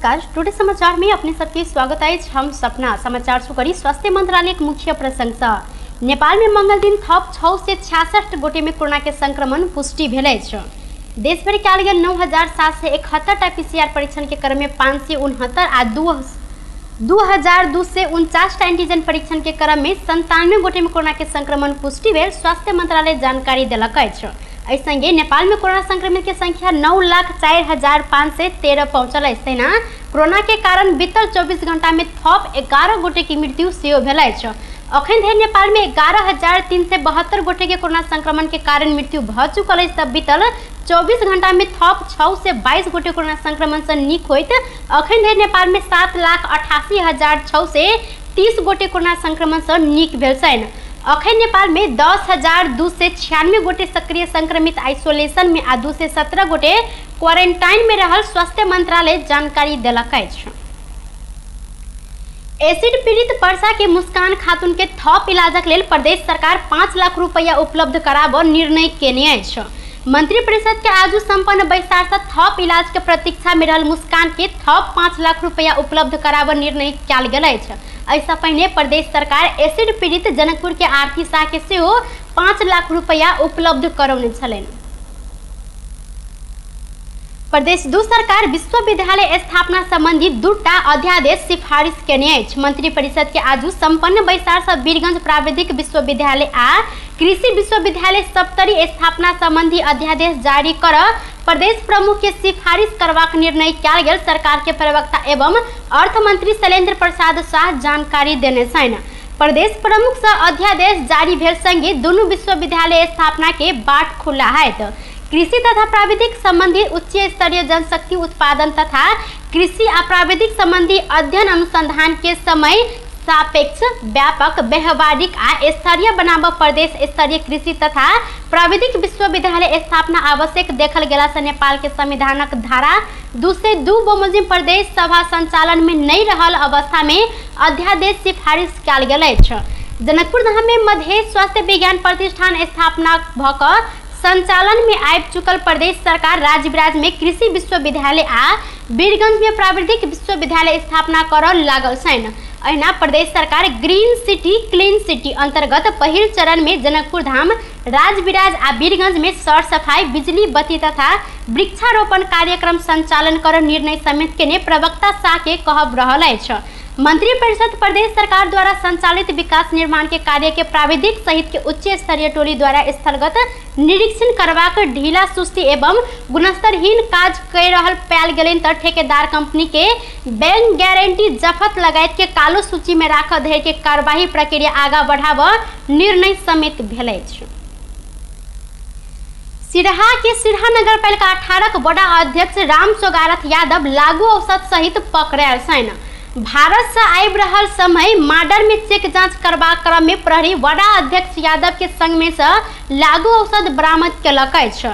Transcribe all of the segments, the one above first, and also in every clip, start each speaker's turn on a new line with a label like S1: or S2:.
S1: नमस्कार, टुडे समाचार में अपने सबके स्वागत अछि। हम सपना समाचार सुकरी स्वास्थ्य मंत्रालय के मुख्य प्रसंग सँ नेपाल में मंगल दिन थप 666 गोटे में कोरोना के संक्रमण पुष्टि भेल अछि। देश भरि कयल गेल 9771 टा पीसीआर परीक्षण के क्रम में 569 आ 2249 टा एंटीजन परीक्षण के क्रम में 97 गोटे में कोरोना के संक्रमण पुष्टि भेल स्वास्थ्य मंत्रालय जानकारी देलक अछि। एहि संगे नेपाल में कोरोना संक्रमित के संख्या 9,04,513 पहुंचल अछि। तहिना कोरोना के कारण बीतल 24 घंटा में थप 11 गोटे के मृत्यु सेहो भेल अछि। अखन धरि नेपाल में 11,372 गोटे के कोरोना संक्रमण के कारण मृत्यु भऽ चुकल अछि। तऽ बीतल 24 घंटा में थप 622 गोटे कोरोना संक्रमण से नीक होइत अखन धरि नेपाल में 7,88,630 गोटे कोरोना संक्रमण से नीक भेल छनि। अखन नेपाल में 10,296 गोटे सक्रिय संक्रमित आइसोलेशन में आ 217 गोटे क्वारेंटाइन में रहल स्वास्थ्य मंत्रालय जानकारी देलक अछि। एसिड पीड़ित परसा के मुस्कान खातून के थप इलाजक लेल प्रदेश सरकार 5 लाख रुपया उपलब्ध कराबऽ निर्णय केने अछि। मंत्रिपरिषद के आजू संपन्न बैसार से थप इलाज के प्रतीक्षा में रहल मुस्कान के थप 5 लाख रुपया उपलब्ध कराबऽ निर्णय कयल गेल अछि। एहिसँ पहिने प्रदेश सरकार एसिड पीड़ित जनकपुर के आरती शाह के सेहो 5 लाख रुपया उपलब्ध करौने छलनि। प्रदेश 2 सरकार विश्वविद्यालय स्थापना संबंधी दूटा अध्यादेश सिफारिश केने अछि। मंत्रिपरिषद के आजू संपन्न बैसार से वीरगंज प्राविधिक विश्वविद्यालय आ कृषि विश्वविद्यालय सप्तरी स्थापना संबंधी अध्यादेश जारी कर प्रदेश प्रमुख के सिफारिश करबाक निर्णय कयल गेल सरकार के प्रवक्ता एवं अर्थमंत्री शैलेंद्र प्रसाद शाह जानकारी देने छनि। प्रदेश प्रमुख से अध्यादेश जारी भेल संगे दुनू विश्वविद्यालय स्थापना के बाट खुला हैत। कृषि तथा प्राविधिक संबंधी उच्च स्तरीय जनशक्ति उत्पादन तथा कृषि आ प्राविधिक संबंधी अध्ययन अनुसंधान के समय सापेक्ष व्यापक व्यवहारिक आ स्तरीय बनाब प्रदेश स्तरीय कृषि तथा प्राविधिक विश्वविद्यालय स्थापना आवश्यक देखल गेला से नेपाल के संविधानक धारा 202 बमोजिम प्रदेश सभा संचालन में नहीं रहल अवस्था में अध्यादेश सिफारिश कयल गेल अछि। जनकपुर धाम में मधेश स्वास्थ्य विज्ञान प्रतिष्ठान स्थापना भऽ कऽ संचालन में आबि चुकल प्रदेश सरकार राजविराज में कृषि विश्वविद्यालय आ वीरगंज में प्राविधिक विश्वविद्यालय स्थापना करऽ लागल छनि। अहिना प्रदेश सरकार ग्रीन सिटी क्लीन सिटी अंतर्गत पहिल चरण में जनकपुर धाम, राजविराज आ वीरगंज में सर सफाई, बिजली बत्ती तथा वृक्षारोपण कार्यक्रम संचालन कर निर्णय समेत केने प्रवक्ता शाह के कहब रहल अछि। मंत्रिपरिषद प्रदेश सरकार द्वारा संचालित विकास निर्माण के कार्य के प्राविधिक सहित के उच्च स्तरीय टोली द्वारा स्थलगत निरीक्षण करबाक ढीला सुस्ती एवं गुणस्तरहीन काज कर रहल पायल गेलनि तऽ ठेकेदार कंपनी के बैंक गारंटी जफत लगायत के कालो सूची में राखऽ धरि के कार्यवाही प्रक्रिया आगा बढ़ाबऽ निर्णय समेत भेल अछि। सिरहा के सिरहा नगर पालिका 18 वडा अध्यक्ष राम सोगारथ यादव लागू औषध सहित पकड़ायल छनि। भारत से आबि रहल समय माडर में चेक जांच करबाक क्रम में प्रहरी वडा अध्यक्ष यादव के संग में से लागू औषध बरामद केलक अछि।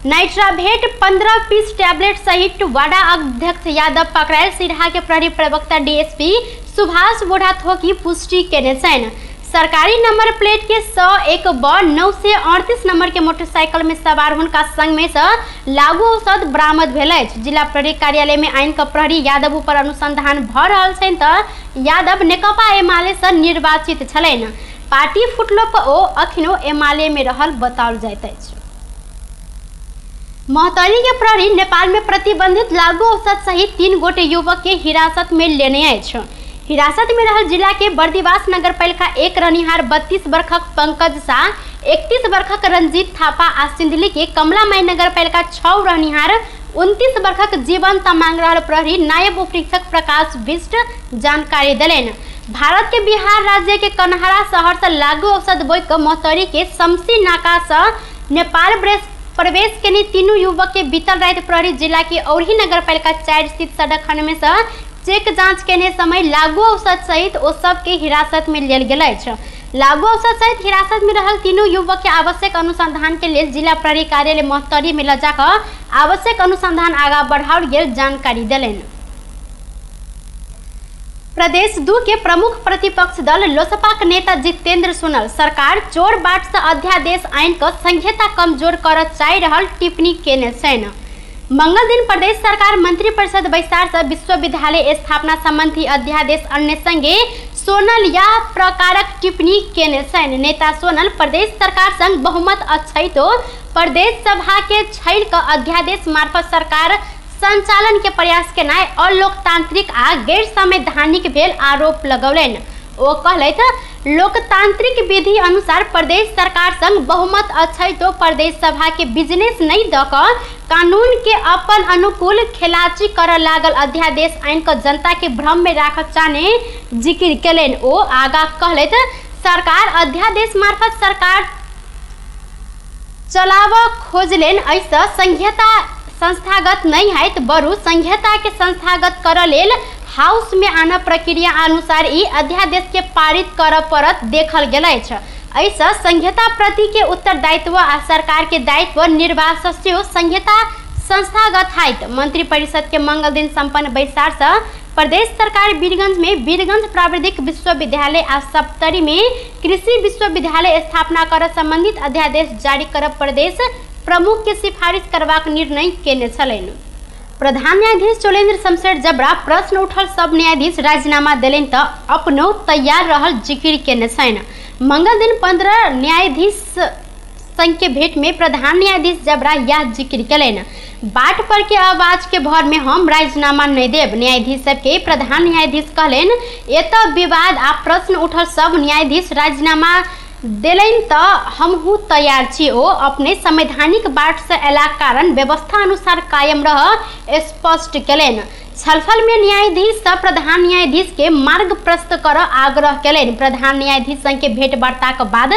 S1: नाइट्रावेट 15 पीस टैबलेट सहित वडा अध्यक्ष यादव पकड़ायल सिरहा के प्रहरी प्रवक्ता डीएसपी सुभाष बुढ़ाथोकी पुष्टि केने छनि। सरकारी नंबर प्लेट के 101 ब 938 नंबर के मोटरसाइकिल में सवार हुनका संग में से लागू औषध बरामद भेल अछि। जिला प्रहरी कार्यालय में आनि कऽ प्रहरी यादव ऊपर अनुसंधान भऽ रहल छनि तऽ यादव नेकपा एमाले से निर्वाचित छलनि। पार्टी फुटलो पर ओ अखनो एमाले में रहल बताओल जाइत अछि। महोत्तरी के प्रहरी नेपाल में प्रतिबंधित लागू औषध सहित 3 गोटे युवक के हिरासत में लेने अछि। हिरासत में रहल जिला के बर्दिवास नगर पालिका 1 रहनिहार 32 वर्षक पंकज शाह, 31 वर्षक रंजीत थापा आ सिंधली के कमलामाई नगर पालिका 6 रहनिहार 29 वर्षक जीवन तमांग रहल प्रहरी नायब उपनिरीक्षक प्रकाश बिष्ट जानकारी देलनि। भारत के बिहार राज्य के कन्हरा शहर से लागू औषध बोइ के महोत्तरी के शमसी नाका से नेपाल प्रवेश केने तीनू युवक के बीतल राति प्रहरी जिला के औरही नगर पालिका 4 स्थित सड़क खंड में से चेक जांच केने समय लागू औषध सहित ओ सब के हिरासत में लेल गेल अछि। लागू औषध सहित हिरासत में रहल तीनू युवक के आवश्यक अनुसंधान के लेल जिला प्रहरी कार्यालय महोत्तरी में ल जाकऽ आवश्यक अनुसंधान आगा बढ़ाओल गेल जानकारी देलनि। प्रदेश 2 के प्रमुख प्रतिपक्ष दल लोसपा के नेता जितेंद्र सुनल सरकार चोर बाट से अध्यादेश आनि कऽ संहिता कमजोर करऽ चाहि रहल टिप्पणी केने छनि। मंगल दिन प्रदेश सरकार मंत्री परिषद बैसार से विश्वविद्यालय स्थापना संबंधी अध्यादेश अन्य संगे सोनल या प्रकारक टिप्पणी केने छनि। नेता सोनल प्रदेश सरकार संग बहुमत अछैतो प्रदेश सभा के छैल क अध्यादेश मार्फत सरकार संचालन के प्रयास केनाइ अलोकतांत्रिक आ गैर संवैधानिक भेल आरोप लगौलनि। ओ कहलथि, लोकतांत्रिक विधि अनुसार प्रदेश सरकार संग बहुमत अछैतो प्रदेश सभा के बिजनेस नहीं द क कानून के अपन अनुकूल खेलाची कर लागल अध्यादेश आनि क जनता के भ्रम में राखऽ चाहने जिक्र केलनि। ओ आगा कहलथि, सरकार अध्यादेश मार्फत सरकार चलाबऽ खोजलनि, एहिसँ संघीयता संस्थागत नहि हैत, बरु संघीयता के संस्थागत करऽ लेल हाउस में आनऽ प्रक्रिया अनुसार ई अध्यादेश के पारित करऽ पड़त देखल गेल अछि। एहिसँ संघीयता प्रति के उत्तरदायित्व आ सरकार के दायित्व निर्वाह सँ सेहो संघीयता संस्थागत हैत। मंत्रिपरिषद के मंगल दिन संपन्न बैसार सँ प्रदेश सरकार वीरगंज में वीरगंज प्राविधिक विश्वविद्यालय आ सप्तरी में कृषि विश्वविद्यालय स्थापना कर संबंधित अध्यादेश जारी कर प्रदेश प्रमुख के सिफारिश करबाक निर्णय केने छलनि। प्रधान न्यायाधीश चोलेन्द्र शमशेर जबरा प्रश्न उठल सब न्यायाधीश राजीनामा देलनि तऽ अपनो तैयार रहल जिक्र केने छनि। मंगल दिन 15 न्यायाधीश संघ के भेंट में प्रधान न्यायाधीश जबरा यह जिक्र केलनि। बाट पर के आवाज के भर में हम राजीनामा नहीं देब, न्यायाधीश सबके प्रधान न्यायाधीश कहलनि। एतऽ विवाद आ प्रश्न उठल सब न्यायाधीश राजीनामा देलनि तऽ हमहूँ तैयार छी। ओ अपने संवैधानिक बाट से अयलाक कारण व्यवस्था अनुसार कायम रह स्पष्ट केलनि। छलफल में न्यायाधीश सब प्रधान न्यायाधीश के मार्ग प्रस्त कर आग्रह केलनि। प्रधान न्यायाधीश संग के भेंटवार्ताक बाद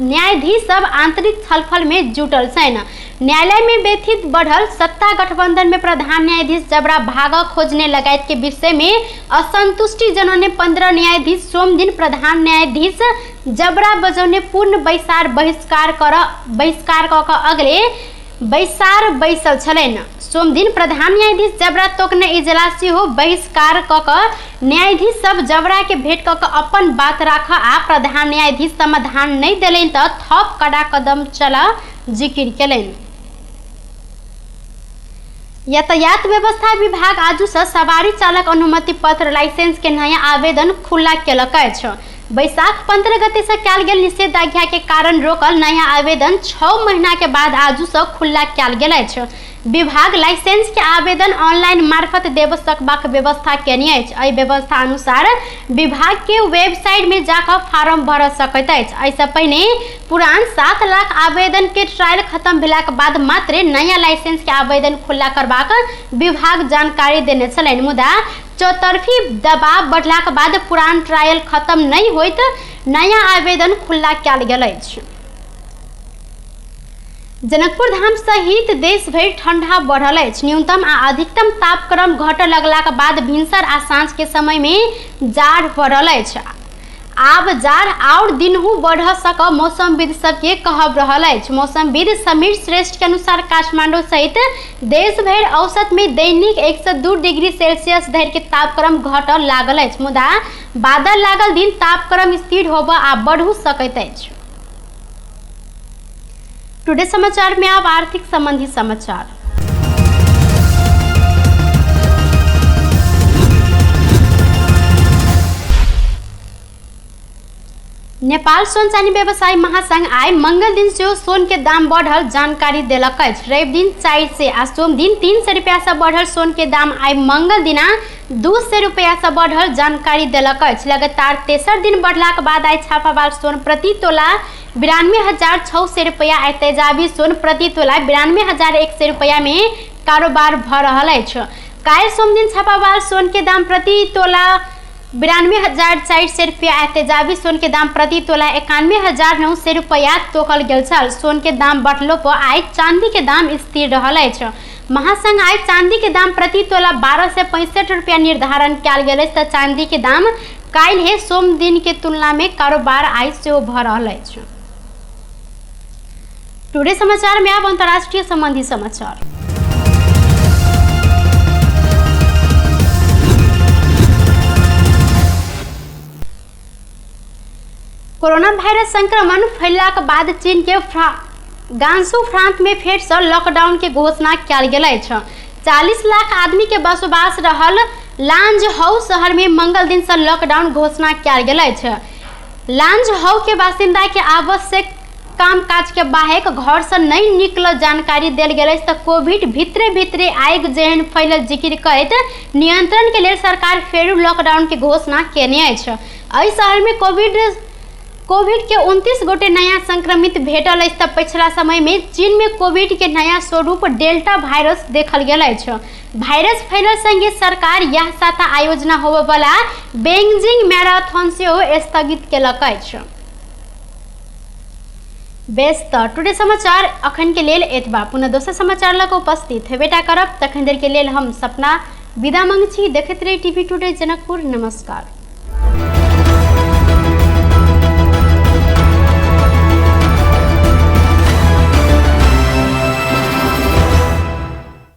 S1: न्यायाधीश सब आंतरिक छलफल में जुटल छनि। न्यायालय में व्यथित बढ़ल सत्ता गठबंधन में प्रधान न्यायाधीश जबरा भाग खोजने लगायत के विषय में असंतुष्टि जनौने 15 न्यायाधीश सोमदिन प्रधान न्यायाधीश जबरा बजौने पूर्ण बैसार बहिष्कार क क अगले बैसार बैसल छलनि। सोमदिन प्रधान न्यायाधीश जबरा तोकने इजलास सेहो बहिष्कार क क न्यायाधीश सब जबरा के भेंट क क अपन बात राख आ प्रधान न्यायाधीश समाधान नहीं देलनि त थप कड़ा कदम चला जिक्र केलनि। यातायात व्यवस्था विभाग आजू से सवारी चालक अनुमति पत्र लाइसेंस के नया आवेदन खुला केलक अछि। बैसाख 15 गते से कयल गेल निषेधाज्ञा के कारण रोकल नया आवेदन 6 महीना के बाद आजू से खुला कयल गेल अछि। विभाग लाइसेंस के आवेदन ऑनलाइन मार्फत देब सकबाक व्यवस्था केने अछि। एहि व्यवस्था अनुसार विभाग के वेबसाइट में जाकर फार्म भर सकैत अछि। एहिसँ पहिने पुरान 7 लाख आवेदन के ट्रायल खत्म भेलाक बाद मात्रे नया लाइसेंस के आवेदन खुला करबाक विभाग जानकारी देने छलनि। मुदा चौतरफी दबाव बढ़लाक बाद पुरान ट्रायल खत्म नहीं होइत नया आवेदन खुला कयल गेल अछि। जनकपुर धाम सहित देश भरि ठंडा बढ़ल अछि। न्यूनतम आ अधिकतम तापक्रम घटऽ लगलाक बाद भिनसर आ साँझ के समय में जाड़ बढ़ल अछि। आब जाड़ और दिनहु बढ़ सक मौसमविद सबके कहब रहल अछि। मौसमविद समीर श्रेष्ठ के अनुसार काठमांडू सहित देश भरि औसत में दैनिक 102 डिग्री सेल्सियस धरि के तापक्रम घटऽ लागल अछि। मुदा बादल लागल दिन तापक्रम स्थिर होबऽ आ बढ़ू सकैत अछि। टुडे समाचार में अब आर्थिक संबंधी समाचार। नेपाल सोन चानी व्यवसायी महासंघ आइ मंगल दिन सेहो सोन के दाम बढ़ल जानकारी देलक अछि। रवि दिन 400 आ सोम दिन 300 रुपया से बढ़ल सोन के दाम आइ मंगल दिना 200 रुपया से बढ़ल जानकारी देलक अछि। लगातार तेसर दिन बढ़लाक बाद आइ छापावाल सोन प्रति तोला 92,600 रुपया आ तेजाबी सोन प्रति तोला 92,100 रुपया में कारोबार भ रहल अछि। काल्हि सोमदिन छापावाल सोन के दाम प्रति तोला 92,400 रुपया आ तेजाबी सोन के दाम प्रति तोला 91,900 रुपया तोकल गेल छल। सोन के दाम बढ़लो पर आइ चांदी के दाम स्थिर रहल अछि। महासंघ आइ चांदी के दाम प्रति तोला 1265 रुपया निर्धारण कयल गेल अछि, तऽ चांदी के दाम काल्हि सोम दिन के तुलना में कारोबार आइ सेहो भऽ रहल अछि। टुडे समाचार में अब अंतर्राष्ट्रीय संबंधी समाचार। कोरोना वायरस संक्रमण फैललाक बाद चीन के गांसू प्रांत में फेर से लॉकडाउन के घोषणा कयल गेल अछि। 40 लाख आदमी के बसोबास रहल लांजहौ शहर में मंगल दिन से लॉकडाउन घोषणा कयल गेल अछि। लांजहौ के बासिंदा के आवश्यक काम काज के बाहेक घर से नहीं निकल जानकारी देल गेल अछि। तऽ कोविड भीतरे भीतरे आगि जेहन फैलल जिक्र करैत नियंत्रण के लेल सरकार फेरू लॉकडाउन के घोषणा केने अछि। एहि शहर में कोविड के 29 गोटे नया संक्रमित भेटल अछि। तऽ पछिला समय में चीन में कोविड के नया स्वरूप डेल्टा वायरस देखल गेल अछि। वायरस फैलल संगे सरकार यह साता आयोजना होबय बीजिंग मैराथन सेहो स्थगित केलक अछि। बेस, तऽ टुडे समाचार अखन के लेल एतबा। पुनः दोसर समाचार लऽ कऽ उपस्थित हेबेटा करब। तखन देर के लेल हम सपना विदा मंग छी। देखैत रही टीवी टुडे जनकपुर। नमस्कार।